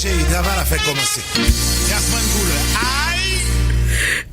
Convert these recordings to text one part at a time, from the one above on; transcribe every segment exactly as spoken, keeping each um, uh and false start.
Travay la fèk kòmanse. Yasman Couleur. Ay!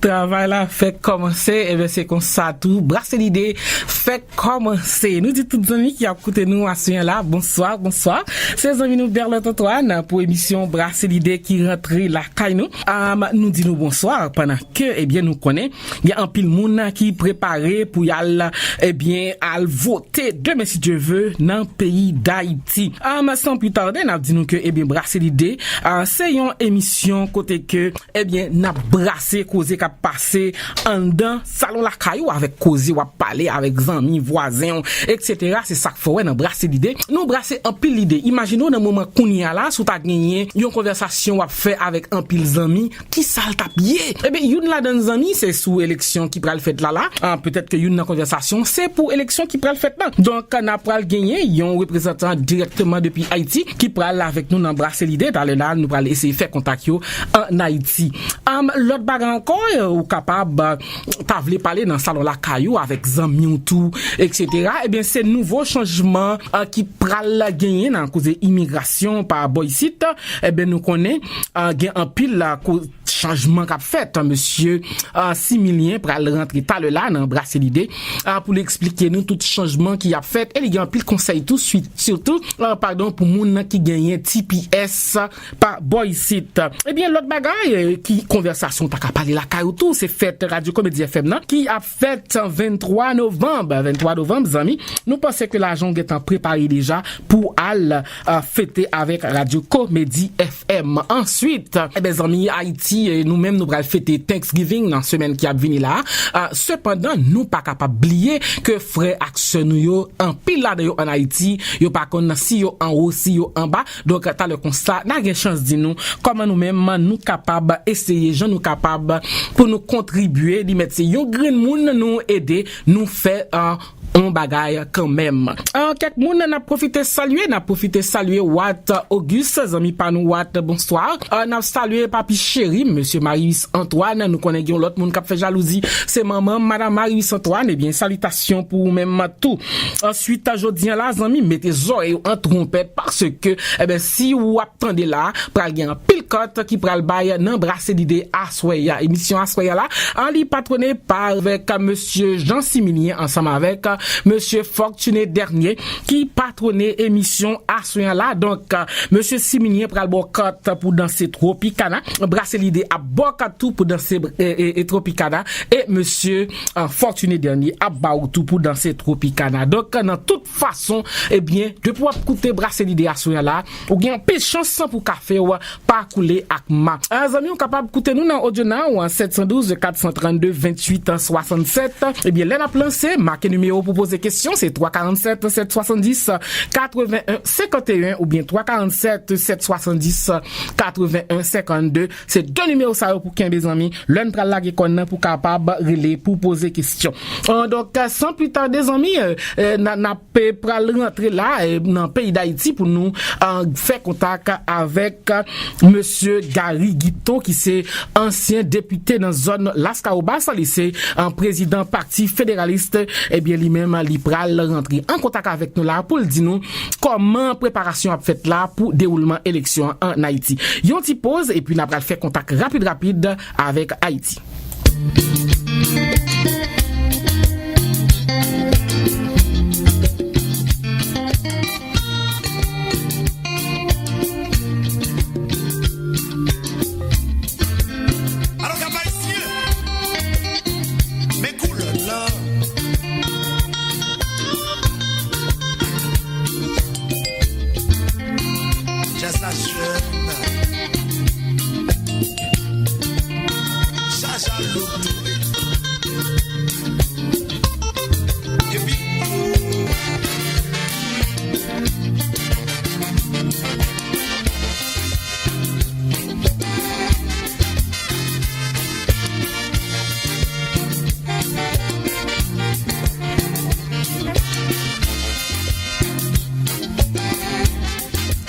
Travay la fèk kòmanse, ebyen se konsa tou. Brase Lide fèk kòmanse. Nou di tout zanmi ki ap koute nou aswè a la, bonswa, bonswa. Se zanmi nou Berlot Antoine pou emisyon Brase Lide ki rantre lakay nou. Am, nou di nou bonswa pandan ke, ebyen, nou konnen gen anpil moun ki prepare pou y al, ebyen, al vote demen, si Dye ve, nan peyi Dayiti. Am, san pli tade, n ap di nou ke, ebyen, Brase Lide, a, se yon emisyon kote ke, ebyen, n ap brase koze k ap pase anndan salon lakay ou, avèk koze w ap pale avèk zanmi, vwazen w, et cetera. Se sa k fè w wè nan Brase Lide, nou brase anpil lide. Imajine w nan moman kounye a la, si w ta genyen yon konvèsasyon w ap fè avèk anpil zanmi, kisa l t ap ye? Ebyen, youn ladan zanmi, se sou eleksyon ki pral fèt la la. A, petèt ke youn nan konvèsasyon, se pou eleksyon ki pral fèt la. Donk, n ap pral genyen yon reprezantan dirèkteman depi Ayiti ki pral avèk nou nan Brase Lide. Talè la, nou pral eseye fè kontak yo ann Ayiti. Am, lòt bagay ankò, ou kapab, a, ta vle pale nan salon lakay ou avèk zanmi w tou, et cetera. Ebyen, se nouvo chanjman, a, ki pral genyen nan koze imigrasyon pa bò isit. Ebyen, nou konnen, a, gen anpil, a, ko-, chanjman k ap fèt. Mesye, a, Similyen pral rantre talè la nan Brase Lide, a, pou l eksplike nou tout chanjman ki ap fèt. E li gen anpil konsèy tou, swit, sitou, a, padon, pou moun nan ki genyen T P S pa bò isit. Ebyen, lòt bagay, e, ki konvèsasyon w ta ka pale lakay ou tou, se fèt Radyo Komedi F M nan ki ap fèt venntwa novanm. Venntwa novanm, zanmi, nou panse ke lajan w gentan prepare deja pou al, a, fete avèk Radyo Komedi F M. Answit, ebyen, zanmi, Ayiti, e, nou menm, nou pral fete Thanksgiving nan semèn ki ap vini la. A, sepandan, nou pa kapab bliye ke frè ak sè nou yo, anpil ladan yo ann Ayiti, yo pa konn si yo anwo, si yo anba. Donk, talè konsa, n a gen chans di nou kòman nou menm, nou kapab eseye, jan nou kapab pou nou kontribye, li mèt se yon grenn moun nou ede, nou fè, a, yon bagay kanmenm. A, kèk moun n ap pwofite salye, n ap pwofite salye Wat Auguste, zanmi pa nou Wat, bonswa. A, n ap salye papi cheri, mesye Marius Antoine, nou konnen gen yon lòt moun k ap fè jalouzi, se manman madan Marius Antoine, ebyen, salitasyon pou ou menm tou. Answit, jodi a la, zanmi, mete zòrèy ou an twonpèt, paske, ebyen, si w ap tande la, pral gen anpil kòt ki pral bay nan Brase Lide aswè a. Emisyon aswè a la, an li patwone pa avèk mesye Jean Similien ansanm avèk mesye Fortuné Dernier ki patwone emisyon aswè a la. Donk, mesye Similien pral ba w kòt pou danse Tropicana. Brase Lide ap ba w kòt tou pou danse, e, e, e, Tropicana. E mesye, a, Fortuné Dernier ap ba w tou pou danse Tropicana. Donk, nan tout fason, ebyen, depi w ap koute Brase Lide aswè a la, ou gen anpil chans pou kafe w pa koule ak ma. A, zanmi, ou kapab koute nou nan Audio Now, sèt san douz, kat san trannde, venntuit swasannsèt. Ebyen, lè n ap lanse, make nimewo pou poze kesyon, se twa karannsèt, sèt swasanndis, katreven en senkanteyen oubyen twa karannsèt, sèt swasanndis, katreven en senkannde. Se de nimewo sa yo pou kenbe, zanmi, lè n pral lage kòn nan pou kapab rele pou poze kesyon. A, donk, san pli tade, zanmi, e, e, n a, n ap pe pral rantre la, e, nan peyi Dayiti pou nou, a, fè kontak avèk mesye Gary Guito, ki se ansyen depite nan zòn Laskawobas. Li se, a, prezidan Pati Federalis. Ebyen, li menm, li pral rantre an kontak avèk nou la pou l di nou kòman preparasyon ap fèt la pou dewoulman eleksyon an ann Ayiti. Yon ti poz, epi n a pral fè kontak rapid, rapid avèk Ayiti. Alò, Kap Ayisyen, men koulè la. Jazz la jwenn. Jaja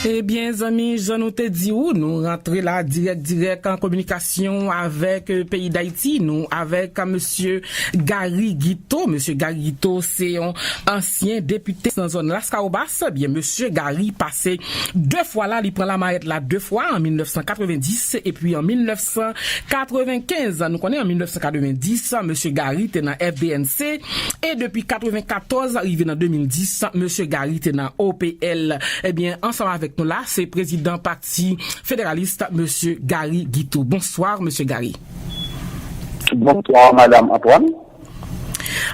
Ebyen, zanmi, jan nou te di ou, nou rantre la dirèk, dirèk an kominikasyon avèk, euh, peyi Dayiti. Nou avèk, euh, mesye Gary Guito. Mesye Gary Guito se yon ansyen depite nan zòn Laskawobas. Ebyen, mesye Gary pase de fwa la, li pran lamayèt la de fwa, an mil nèf san katrevenndis epi an mil nèf san katrevenkenz. Nou konnen an mil nèf san katrevenndis, mesye Gary te nan F D N C, e depi katrevenkatòz rive nan de mil dis, mesye Gary te nan O P L. Ebyen, ansanm avèk nou la, se prezidan Pati Federalis, mesye Gary Guito. Bonswa, mesye Gary. Bonswa, Madam Antoine.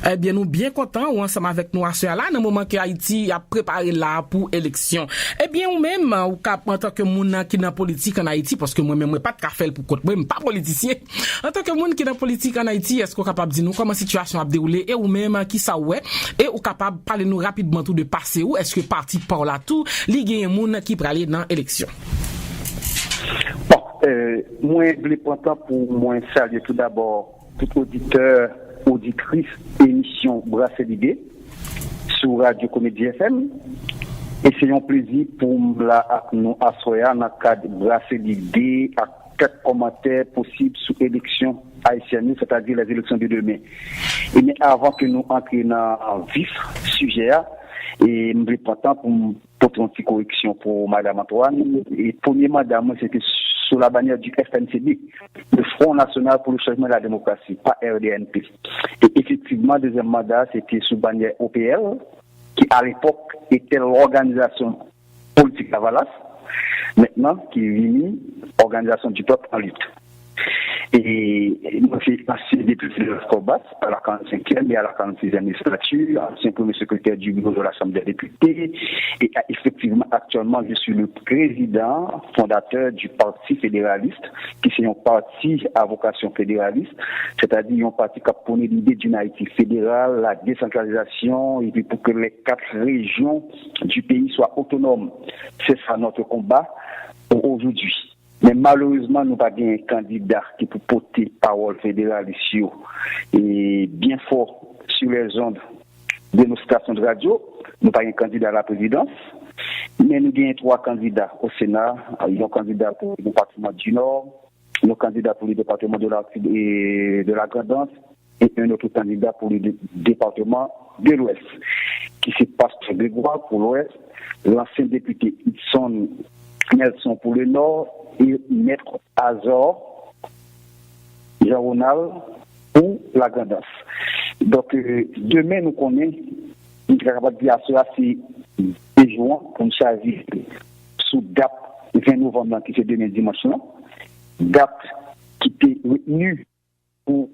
Ebyen, nou byen kontan ou ansanm avèk nou aswè a la, nan moman ke Ayiti ap prepare la pou eleksyon. Ebyen, ou menm, ou ka, antanke moun ki nan politik ann Ayiti, paske mwen menm, mwen pa t ka fè l pou kont mwen, m pa politisyen. Antanke moun ki nan politik ann Ayiti, èske w kapab di nou kòman sitiyasyon ap dewoule e ou menm, kisa w wè? E ou kapab pale nou rapidman tou de pase ou, èske pati pa w la tou, li genyen moun ki prale nan eleksyon? Bon, euh, mwen vle pran tan pou mwen salye tou dabò tout oditè, oditris emisyon Brase Lide sou Radyo Komedi F M. E se yon plezi pou m la ak nou aswè a nan kad Brase Lide ak kèk kòmantè posib sou eleksyon ayisyèn yo, sètadi les élections de demain. E men avan ke nou antre nan vif sijè a, e m vle pran tan pou m pote yon ti koreksyon pou Madam Antoine. E premye manda mwen, se te sou la bannière du F N C D, le Front National pour le Changement et la Démocratie, pa R D N P. E efektivman, dezyèm manda, se te sou bannière O P L, ki à l'époque était l'Organisation Politique Lavalas, maintenant qui vini Organisation du Peuple en Lutte. Et moi, je suis ancien député de Laskawobas à la quarante-cinquième et à la quarante-sixième législature, ancien premier secrétaire du bureau de la Chambre des députés, et euh, effectivement, actuellement, je suis le président fondateur du Parti fédéraliste, qui c'est un parti à vocation fédéraliste, c'est-à-dire un parti qui a prôné l'idée d'une Haïti fédérale, la décentralisation, et puis pour que les quatre régions du pays soient autonomes. C'est ça notre combat pour aujourd'hui. Men malerezman, nou pa gen kandida ki pou pote pawòl federalis yo e byen fò sur les ondes de nos stations de radio. Nou pa gen kandida a la prezidans, men nou gen twa kandida o Sena, yon kandida pou depatman di Nò, yon kandida pou le depatman de la, de la Grandans, et un autre candidat pour le dé- département de l'Ouest, qui c'est Pasteur Grégoire pour l'Ouest, l'ancien député Hudson Nelson pour le Nord et Maître Azor Jean-Ronald pour la Grandans. Donk, euh, demen, nou konnen, nou ta kapab di aswè a se de jou an pou n chaje sou dat ven novanm nan, ki se demen dimanch lan, dat ki te retni pou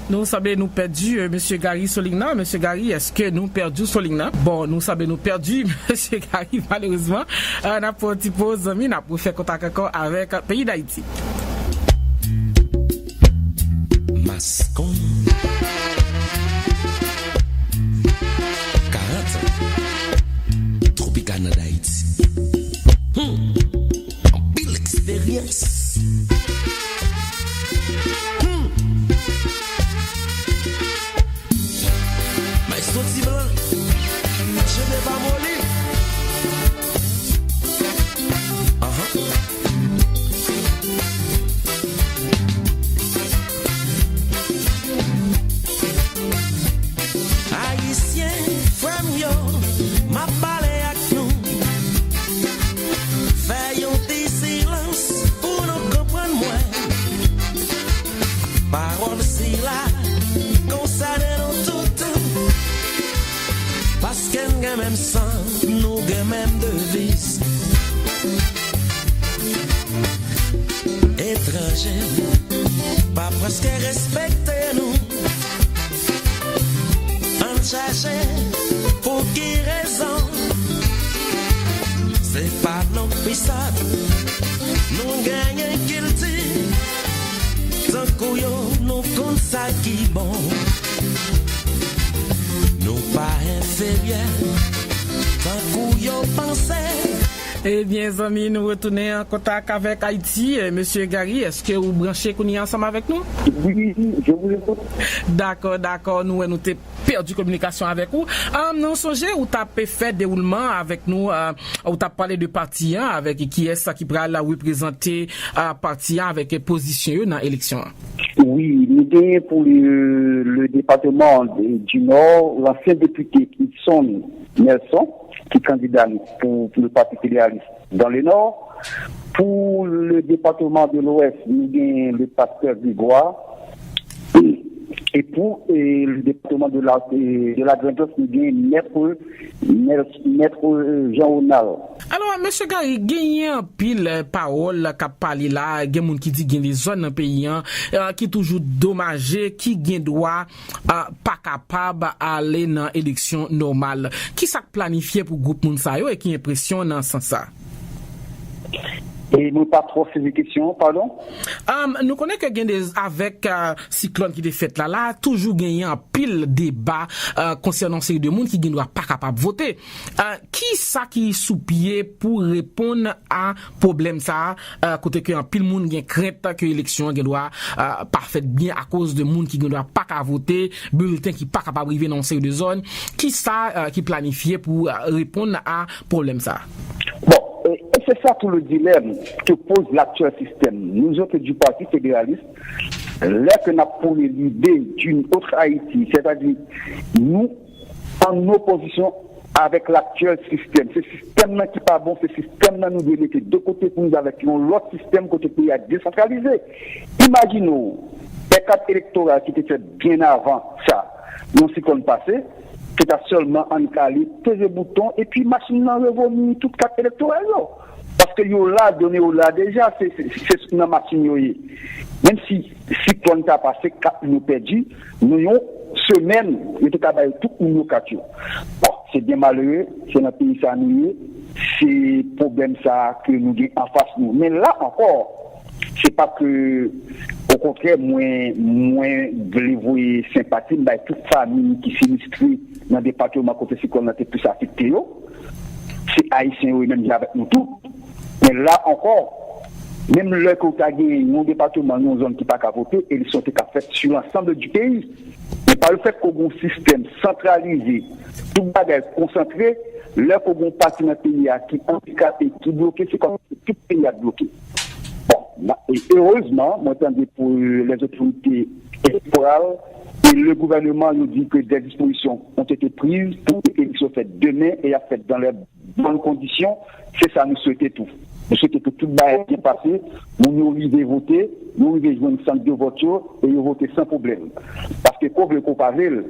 Nou sanble nou pèdi, euh, mesye Gary sou liy nan. Mesye Gary, èske nou pèdi w sou liy nan? Bon, nou sanble nou pèdi mesye Gary, malerezman. Euh, n ap pran yon ti poz, zanmi, n ap refè kontak ankò avèk peyi Dayiti. Maskon. Karant an. Tropika nan Dayiti. Hmm. Anpil eksperyans. Hmm. Maestro Ti Blan, cheve pa moli. Ahan. Ayisyen, frè m yo, m ap pale ak nou. Fè yon ti silans pou nou konprann mwen. Pawòl sila konsène nou tout. Paske n gen menm san, nou gen menm deviz. Etranje pa prèske respekte nou. Ann chèche pou ki rezon. Se pa nou k pi sòt. Nou genyen kilti. Tankou yo, nou konn sa ki bon. Nou pa enferyè. Tankou yo panse. Ebyen, zanmi, nou retounen an kontak avèk Ayiti. Eh, mesye Gary, èske ou branche kounye a ansanm avèk nou? Oui, je vous écoute. Dakò, dakò, nou wè nou te pèdi kominikasyon avèk ou. Ah, nou sonje ou t ap fè dewoulman avèk nou, ah, ou t ap pale de pati an, avèk kiyès ki pral reprezante, ah, pati an, avèk pozisyon yo nan eleksyon an. Wi, nou genyen pou le, le département du Nord, l'ancien député Hudson Nelson, ki kandida pou, pou le Parti Fédéraliste dans le Nord. Pour le département de l'Ouest, nou genyen le pasteur Grégoire. Et pour et le département de la, de la Grande Anse, nou genyen Maître, Maître Jean Ronald. Alò, mesye Gary, genyen anpil pawòl k ap pale la, gen moun ki di gen de zòn nan peyi an ki toujou domaje, ki gen dwa pa kapab ale nan eleksyon nòmal. Ki sa k planifye pou gwoup moun sa yo e ki enpresyon nan sans sa? E mwen pa twò sezi kesyon an, padon? Um, nou konnen ke gen de, avèk uh, siklòn ki te fèt la, la toujou genyen anpil deba uh, konsènan yon seri de moun ki gen dwa pa kapab vote. Uh, ki sa ki sou pye pou reponn a pwoblèm sa a, uh, kote ke anpil moun gen krent ke eleksyon an gen dwa uh, pa fèt byen akoz de moun ki gen dwa pa ka vote, bilten ki pa kapab rive nan yon seri de zòn? Ki sa uh, ki planifye pou uh, reponn a pwoblèm sa a? Bon, et, et c'est ça tout le dilemme que pose l'actuel système. Nous autres du Parti fédéraliste, l'heure que nous prenons l'idée d'une autre Haïti, c'est-à-dire nous en opposition avec l'actuel système. Se sistèm nan ki pa bon, se sistèm nan nou dwe mete de kote pou nou avèk yon lòt sistèm kote peyi a desantralize. Imajine w, lè kat elektoral ki te fèt byen avan sa, yon siklòn pase, se ta sèlman ann kale, peze bouton, epi machin nan revomi tout kat elektoral yo. Paske yo la, done yo la deja, se, se, se nan machin yo ye. Menm si siklòn ta pase, kat moun yo pèdi, nan yon semèn, yo te ka bay tout moun yo kat yo. Bon, se byen malere, se nan peyi sa nou ye, se pwoblèm sa ke nou gen anfas nou. Men la ankò, se pa ke, okontrè, mwen, mwen vle voye senpati m bay tout fanmi ki sinistre nan depatman kote siklòn nan te plis afekte yo. Se Ayisyen yo menm jan avèk nou tout. Men la ankò, menm lè ke w ta genyen yon depatman, yon zòn ki pa ka vote, eleksyon te ka fèt sur l'ensemble du pays. Men pa le fèt ke w gen yon sistèm santralize, tout bagay konsantre, lè ke w gen yon pati nan peyi a ki andikape, ki bloke, se kòmsi tout peyi a t bloke. Bon, e erezman, mwen tande pou lèzotorite elektoral e le gouvènman, yo di ke des dispositions ont été prises pour que eleksyon fèt demen e y ap fèt dans les bonnes conditions. Se sa nou swete tou. Nou swete ke tout bagay byen pase, moun yo rive vote, yo rive jwenn sant de vòt yo e yo vote san pwoblèm. Paske ke w vle ke w pa vle l,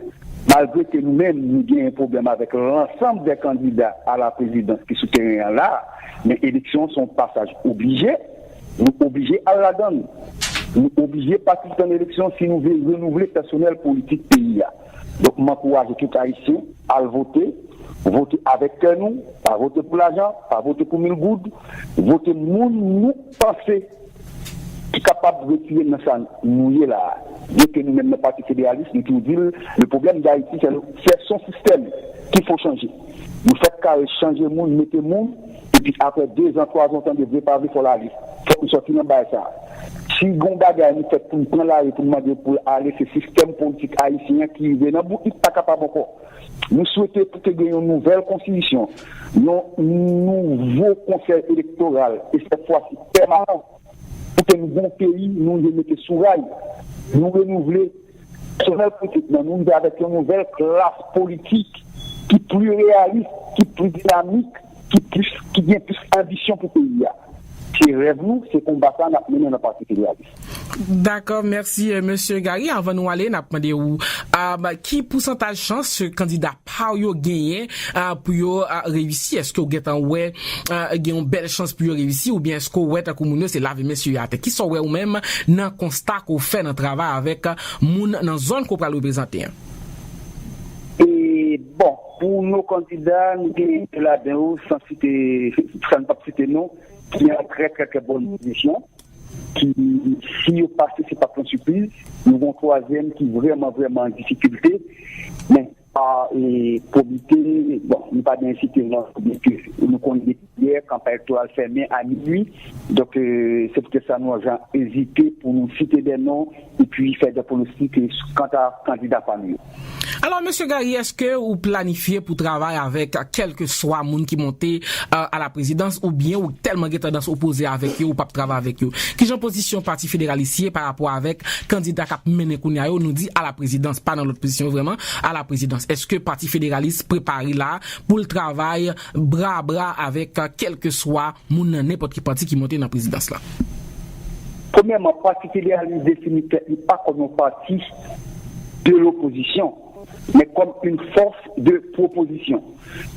malgre ke nou menm nou genyen pwoblèm avèk lansanm dè kandida a la prezidans ki sou teren an la, men eleksyon se yon pasaj oblije. Nou oblije al ladan l. Nou oblije patisipe nan eleksyon si nou vle renouvle pèsonèl politik peyi a. Donk, m ankouraje tout Ayisyen al vote, vote avèk kè nou, pa vote pou lajan, pa vote pou mil goud, vote moun nou panse ki kapab retire n nan sa nou ye la a. Byen ke nou menm nan Pati Federalis, nou toujou di l, le problème d'Haïti, c'est le, c'est son système qu'il faut changer. Nou fèk kare chanje moun, mete moun, epi apre dezan, twazan, w tande vle pa vle, fò l ale. Fòk nou sòti nan bagay sa a. Si gon bagay nou fèt pou n pran lari, pou n mande pou l ale, se sistèm politik ayisyen an ki rive nan bout, li pa kapab ankò. Nou swete pou te gen yon nouvèl konstitisyon, yon nouvo konsèy elektoral, e sèt fwa si pèmanan, pou ke nou gen yon peyi nou vle mete sou ray. Nou renouvle pèsonèl politik nan nou, nou vle avèk yon nouvèl klas politik ki pli reyalis, ki pli dinamik, ki plis, ki gen plis anbisyon pou peyi a. Se rèv nou, se konba sa n ap mennen nan Pati Federalis. Dakò, mèsi, euh, mesye Gary. Anvan nou ale, n ap mande ou, ah, ki pousantaj chans kandida pa w yo genyen, ah, pou yo, ah, reyisi? Èske w gentan wè, ah, gen yon bèl chans pou yo reyisi, oubyen èske w wè tankou moun yo se lave men sou yo atè? Kisa w wè ou menm nan konsta ke w fè nan travay avèk, ah, moun nan zòn ke w pral reprezante an? E, bon, pou nou kandida, nou genyen ladan yo, san site, san n p ap site non, ki an trè, trè, trè bòn pozisyon, ki, si yo pase, se p ap yon sipriz. Nou gen yon twazyèm ki vrèman, vrèman an difikilte. Men, pa e, pwobite, bon, nou pa gen site non, byenke nou konnen depi yè, kanpay elektoral fèmen a minui. Donk, e, se poutèt sa nou jan ezite pou nou site de non epi fè de pwonostik kanta kandida pa nou yo. Alò, mesye Gary, èske ou planifye pou travay avèk kèlkeswa moun ki monte a la prezidans, oubyen ou tèlman gen tandans opoze avèk yo, ou p ap travay avèk yo? Kijan pozisyon Pati Federalis ye pa rapò avèk kandida k ap mennen kounye a yo, nou di a la prezidans, pa nan lòt pozisyon yo vrèman, a la prezidans? Èske Pati Federalis prepare la pou l travay bra a bra avèk kèlkeswa moun nan nenpòt ki pati ki monte nan prezidans la? Premyèman, Pati Federalis defini tèt li pa kòm yon pati de lopozisyon, men kòm yon fòs de pwopozisyon.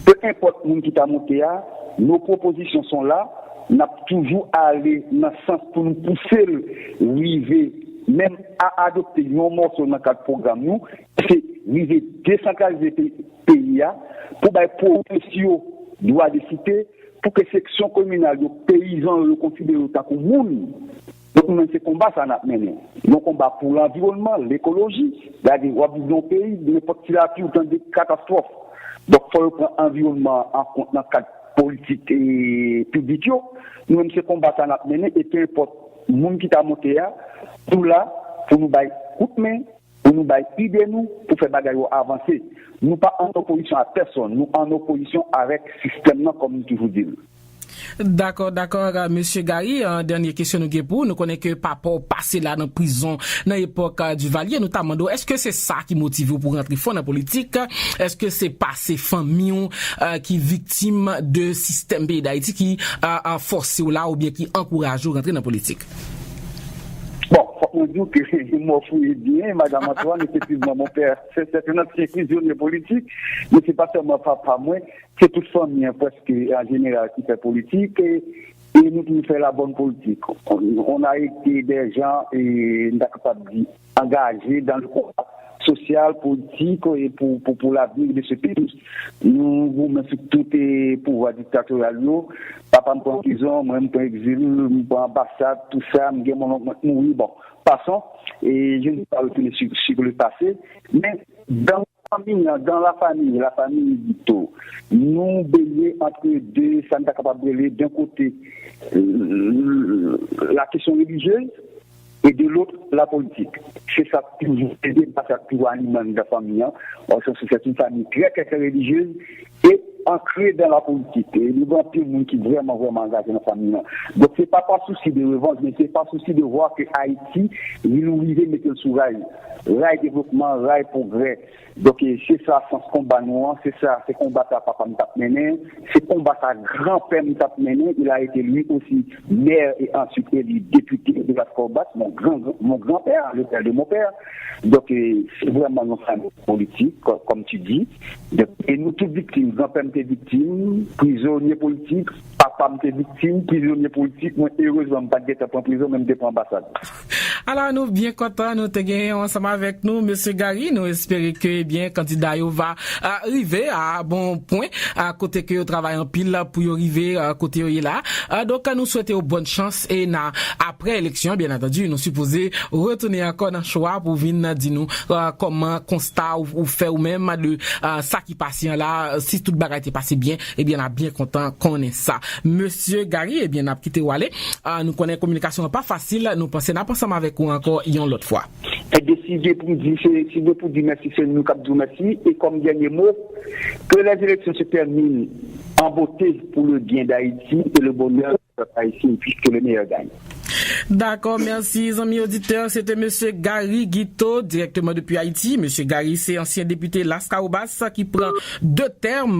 Pe enpòt moun ki ta monte a, nos propositions sont là, n ap toujou ale nan sans pou nou pouse l rive menm a adopte yon mòso nan kad pwogram nou, se rive desantralize peyi a, pou bay pwovens yo dwa de site, pou ke seksyon kominal yo, peyizan yo, yo konsidere yo tankou moun. Donk nou menm se konba sa n ap mennen. Yon konba pou lanviwònman, lekoloji. Gade, w ap viv nan yon peyi, nenpòt ti lapli ou tande katastwòf. Donk fò yo pran anviwònman an an kont nan kad politik e piblik yo. Nou menm se konba sa n ap mennen e pe enpòt moun ki ta monte a, nou la pou nou bay kout men, pou nou bay ide nou pou fè bagay yo avanse. Nou pa an opozisyon a pèsonn, nou an opozisyon avèk sistèm nan kòm nou toujou di l. Dakò, dakò, mesye Gary, dènye kesyon nou gen pou ou. Nou konnen ke papa w pase la nan prizon nan epòk Divalye. Nou ta mande w, èske se sa ki motive w pou rantre fò nan politik? Èske se pase fanmi w ki viktim de sistèm peyi Dayiti ki fòse w la oubyen ki ankouraje w rantre nan politik? Bon, fòk mwen di w ke mò fouye byen, Madam Antoine, efektivman, mon père, se, se te yon ansyen prizonye politik, men se pa sèlman papa mwen, se tout fanmi an prèske an jeneral ki fè politik, e, e nou toujou fè la bòn politik. On, on a été des gens, e, m ta kapab di, angaje dans le combat social, politique et pour, pour, pour l'avenir de ce pays. Nou goumen sou tout e, pouvwa diktatoryal yo. Papa m pran prizon, mwen m pran egzil, m pran anbasad, tou sa, m gen mon onk mwen k mouri. Bon, passons, et je ne vais pas retourner sur, sur le passé, men dans fanmi an, dans la famille, la famille Guito, nou benyen antre de, sa n ta kapab rele, d'un côté, euh, la question religieuse, et de l'autre, la politique. Se sa k toujou, se deba sa k toujou anime anndan fanmi an. Dans le sens où c'est une famille très, très, très religieuse et ancrée dans la politique. E nou gen anpil moun ki vrèman, vrèman angaje nan fanmi an. Donk, se pa pa sousi de revanj, men se pa sousi de vwa ke Ayiti, li nou rive mete l sou ray. Ray devlopman, ray pwogrè. Donk, e, se sa sans konba nou an, se sa, se konba sa papa m t ap mennen, se konba sa granpè m t ap mennen. Il a été lui aussi maire et ensuite élu député de Las Cobas, mon grand, mon grand-père, le père de mon père. Donk, e, se vrèman yon fanmi politik, kò-, comme tu dis. Donk, e nou tout viktim, granpè m te viktim, prizonye politik, papa m te viktim, prizonye politik, mwen, erezman, m pa t gentan pran prizon, men m te pran anbasad. Alò, nou byen kontan nou te genyen ansanm avèk nou, mesye Gary. Nou espere ke, ebyen, kandida yo va a, rive a bon pwen, a kote ke yo travay anpil pou yo rive a, kote yo ye la. A, donk, nou swete yo bòn chans e na, apre eleksyon, byen antandi, nou sipoze retounen ankò nan cho a pou vin di nou a, kòman konsta ou, ou fè ou menm de a, sa ki pase an la, si tout bagay te pase byen, ebyen, n a byen kontan konnen sa. Mesye Gary, ebyen, n ap kite w ale. A, nou konnen kominikasyon an pa fasil, nou panse n ap ansanm avèk ou ankò yon lòt fwa. Ebyen, si Dye pou di, se, si Dye pou di mèsi, se nou k ap di w mèsi. E kòm dènye mo, que les élections se terminent en beauté pour le bien d'Haïti et le bonheur du peuple haïtien, puisque le meilleur gagne. Dakò, mèsi zanmi oditè. Se te mesye Gary Guito, dirèkteman depi Ayiti. Mesye Gary se ansyen depite Las Cahobas ki pran de tèm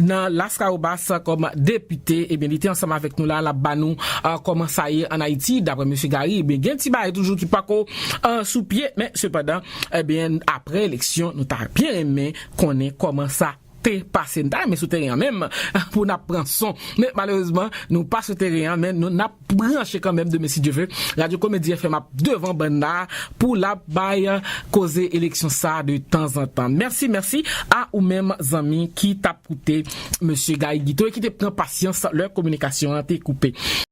nan Las Cahobas kòm depite. Ebyen, li te ansanm avèk nou la, l ap ba nou a, kòman sa ye ann Ayiti. Daprè mesye Gary, ebyen, gen ti bagay toujou ki pako a, sou pye, men sepandan, ebyen, apre eleksyon, nou ta byen renmen konnen kòman sa te pase. Nou ta renmen sou teren an menm pou n ap pran son. Men malerezman, nou pa sou teren an, men nou n ap branche kanmenm demen si Dye vle. Radyo Komedi F M ap devan bann la pou l ap bay koze eleksyon sa de tanzantan. Mèsi, mèsi a ou menm zanmi ki t ap koute mesye Gary Guito e ki te pran pasyans lè kominikasyon an te koupe.